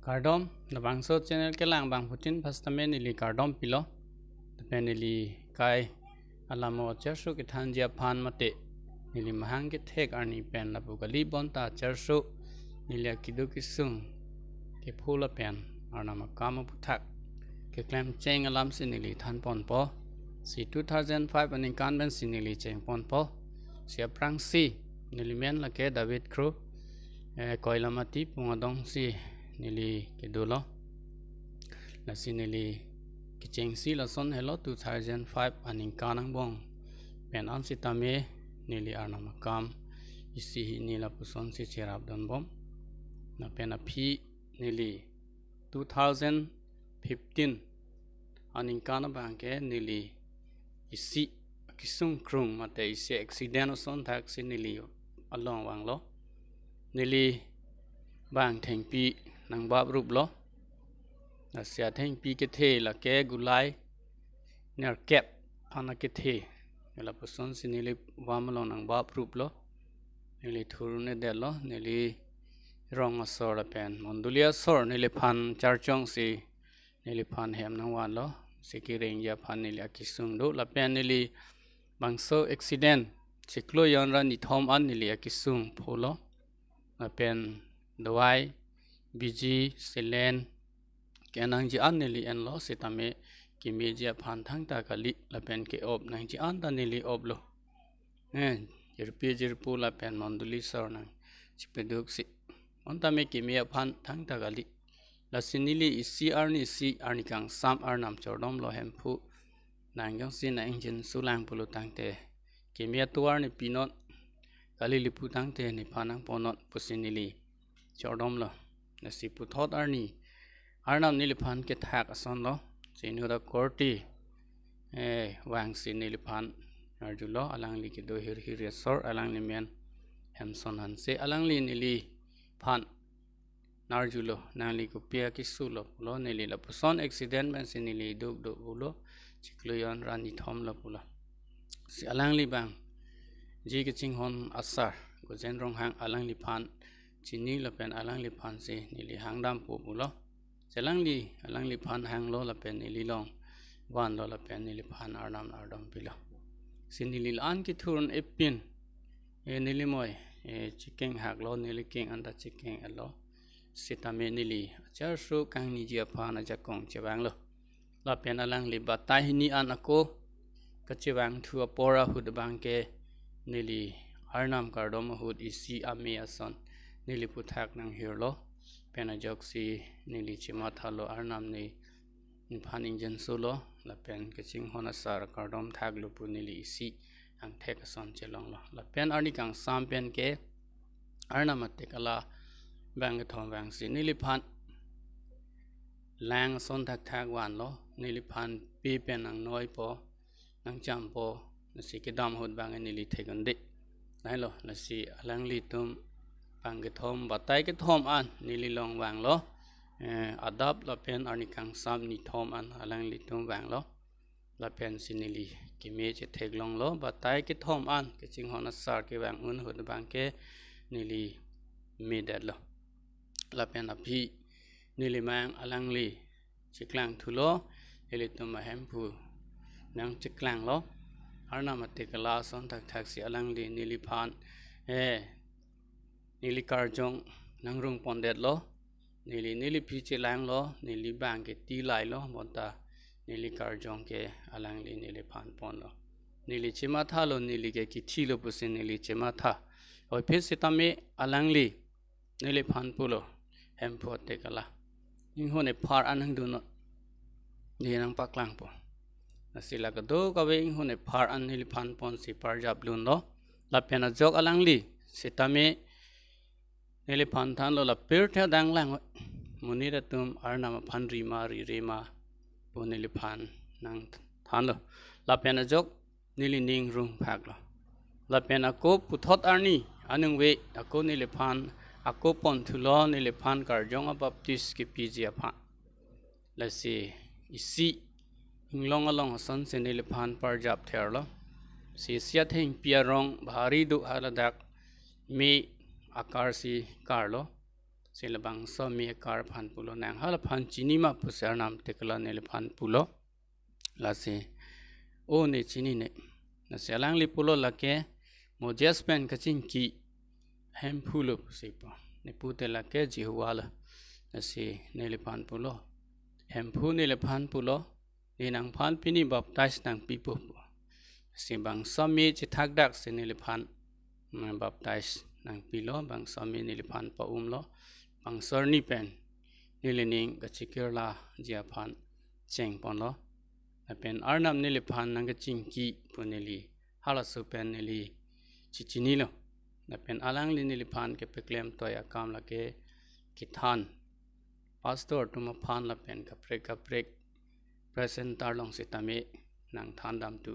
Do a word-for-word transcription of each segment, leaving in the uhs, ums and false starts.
Kardom, labangso channel kelang abangphutin first time neli kardom pilo. Lapen neli kai alamo acherso kethanji aphan mate neli mahang kethek arni pen lapu kali, bonta acherso neli akidu kisung kephu lapen Arnam akam aputhak keklem cheng alamsi neli thanponpo. Si two thousand five aningkan pensi neli chengponpo. Si aphrangsi neli men lake David Kro, eh, Koilamati Pungadong si neli kedolo. Lasi neli kechengsi lason helo, two thousand five aningkan angbong pen an sitame neli Arnam akam isi hini lapusonsi cherapdunbom. Lapen aphi neli two thousand fifteen aningkan abangke neli isi kisung krung mate isi accident ason thaksi neli along vanglo. Neli bang thengpi nangbap ruplo. Lasi athengpi kethe lake gulai nerkep an akethe. Lapusonsi neli vam along nangbap ruplo. Neli thur un-edetlo, neli rong asor lapen mondoli asor neliphan charchongsi neliphan hem nangvanlo. Si kerengji aphan neli akisung do, lapen neli bangso accident chiklo jon ra nithom an neli akisung phulo. Lapen dawai, biji, selen kenangji an neli enlo, sitame kemeji aphan thangta kali, lapen ke-op nangji anta neli oplo. Eh, jirpi jirpo lapen mondoli asor nangchipeduksi, bonta me keme aphan thangta kali. Lasi neli isi arni isi arni kangsam Arnam chordomlo, Hemphu nang jongsi nang-ingjinso lang pulo tangte, keme atovar ne pinon kali, lapu tangte nephan nangponnon pusi neli chordomlo. Lasi puthot arni Arnam neliphan kethak asonlo. Si inut akorte, eh, vangsi neliphan arjulo, alangli kedo hirhir asor, alangli men Hemson Hanse. Alangli neliphan arjulo, nangli kopi akisulo pulo. Neli lapuson accident pensi neli dukduk pulo, chiklo jon ra nithom lo pulo. Si alangli bang ji kachinghon asar Gojen Ronghang, alangliphan chini lapen alangliphansi neli hangdampo pulo. Si alangli, alangliphan hanglo lapen neli along vanlo lapen neliphan Arnam ardom pilo. Si neli la-an kethur un-epin, eh, neli moi, eh, chikeng haklo, neli keng anta chikeng-etlo. Sitame neli acherso kangniji aphan ajakong chevanglo. Lapen alangli batai hini an ako kachevangthu apor ahut abangke neli Arnam kardom ahut isi ame ason neli aputhak nanghirlo. Pen ajoksi neli chemathalo, Arnam ne nephan ingjinsolo, lapen kachinghon asar kardom thaklo pu neli isi angthek ason chelonglo. Lapen arni kangsam penke Arnam atekala bang kethom vangsi neliphan lang ason thakthak vanlo, neliphan pe pen nangnoipo, nangchampo, lasi kedam ahut abang neli thek un-e. Lahailo, lasi alanglitum bang kethom, batai kethom an neli along vanglo, eh, adap lapen arni kangsam nithom an alanglitum vanglo. Lapensi neli keme chetheklonglo, batai kethom an kachinghon asar kevang un ahut abangke neli medetlo. Lapen aphi neli mang alangli chiklangthulo, nelitum ahemphu nangchiklanglo. Arnam atekala ason thakthaksi alangli neliphan, eh, neli karjong nangrungpondetlo. Neli, neli aphi chelanglo, neli bang ke tilailo, bonta neli karjong ke alangli neliphan ponlo. Neli chemathalo, neli ke kithilo pusi neli chematha. Oi, aphi sitame alangli neliphan pulo, hemphu atekala, inghon ephar an nangdunnon, neli nangpaklangpo. Lasi la kadokave inghon ephar an neliphan ponsi parjap lunlo. Lapen ajok alangli sitame neliphan thanlo, la pirthe adang lang monit atum Arnam aphan rima rirema pu neliphan nangthanlo. Lapen ajok neli ning rungphaklo. Lapen ako puthot arni aningve ako neliphan ako ponthulo, neliphan karjong abaptis kepiji aphan. Lasi isi inglong along asonsi neliphan parjap therlo. Si isi athengpi arong bhari do, haladak me akarsi karlo. Si labangso ame akar aphan pulo, nang hala aphan chini ma pusi Arnam Tekla neliphan pulo. Lasi, o ne chinine. Lasi alangli pulo lake Moses pen kachingki Hemphu lo pusi pu. Ne pute lake Jehovah lo. Lasi neliphan pulo, Hemphu neliphan pulo, ne nangphan pini baptize nangpipo pu. Si bangso ame chethakdak si neliphan, mm, baptize nangpilo, bangso ame neliphan pa-umlo, bangso arni pen nelining kachikirlaji aphan chengponlo. Lapen Arnam neliphan nangkachingki pu neli halaso pen neli chichinilo. Lapen alangli neliphan kepeklemtoi akam lake kethan pastor atum aphan lapen kaprek kaprek prayer center along sitame nangthan damthu.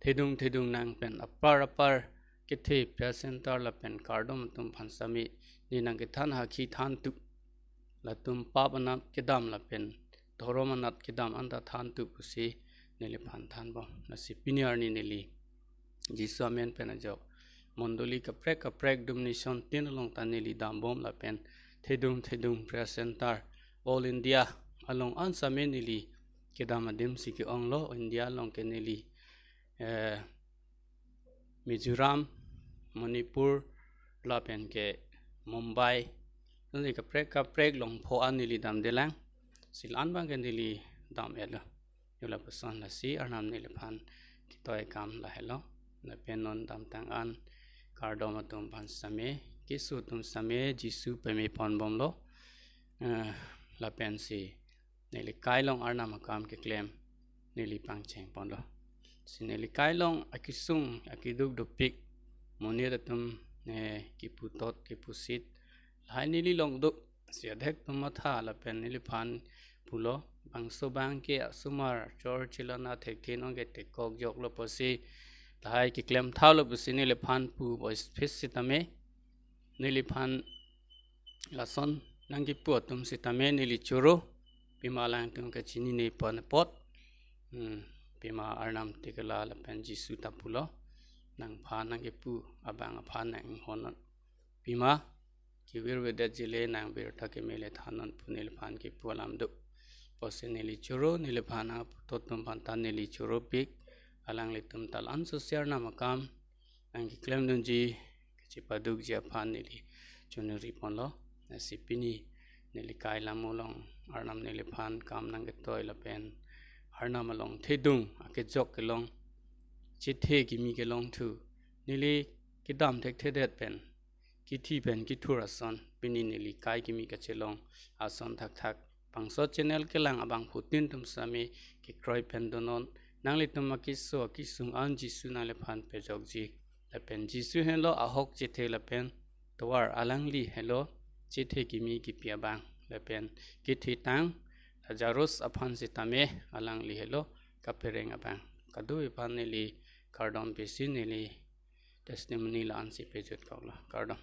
Thedung thedung nang pen apar apar kethe prayer center lapen kardom atum aphan sitame ne nangkethan haki thanthu. Latum pap anat kedam lapen dhorom anat kedam anta thanthu pusi neliphan thanbom. Lasi pini arni neli Jisu amen pen ajok mondoli kaprek kaprek denomination tin along ta neli dambom lapen thedung thedung prayer center all India along an sitame neli kedam adim si ke-onglo. India along ke neli, eh, Mizoram, Manipur, lapen ke Mumbai, neli kaprek kaprek longpho an neli damdelang. Si la-an abang ke neli dam-etlo. Yo lapuson lasi Arnam neliphan ketoi akam lahelo. Lapen non damtang an kardom atum aphan sitame, keso atum sitame Jisu pameponbomlo. Eh, lapen si neli kai along Arnam akam keklem neli pangchengponlo. Si neli kai along akesung akeduk dopik monit atum, eh, keputot kepusit lahai neli along do. Si adhek atum matha lapen neliphan pulo, bangso abang ke asomar chor chilana thekthe nong ke tekok joklo pusi lahai keklemthalo pusi neliphan pu voice phis sitame, neliphan lason nangkepu atum sitame neli choro, pima alangtum kachinine pon apot. Hmm, pima Arnam Tekla lapen Jisu ta pulo, nangphan nangkepu abang aphan nang-inghon non. Pima kevirvedetji le nang birta keme le than non pu neliphan kepu alam do. Pusi neli choro, neliphan nangputot atum aphan ta neli choropik, alanglitum ta la-an sose Arnam akam nangkeklemdunji kachepadukji aphan neli chonghuriponlo. Lasi pini neli kai alam along Arnam neliphan kam nangketoi lapen Arnam along thedung akejok kelong, chethe kimi kelongthu, neli kedam thekthedet pen, kithi pen kithur ason pini neli kai kimi kachelong ason thakthak bangso channel kelang abangphutin atum sitame kekroi pen donon. Nanglitum akeso akesung an Jisu nangliphan pejokji. Lapen Jisu henlo ahok chethe lapen tovar, alangli henlo chethe kimi kipi abang. Lapen kethitang Lazarus aphan sitame alangli henlo kapereng abang. Kadokave aphan neli kardom pisi neli testimony la-an si pejutkoklo. Kardom.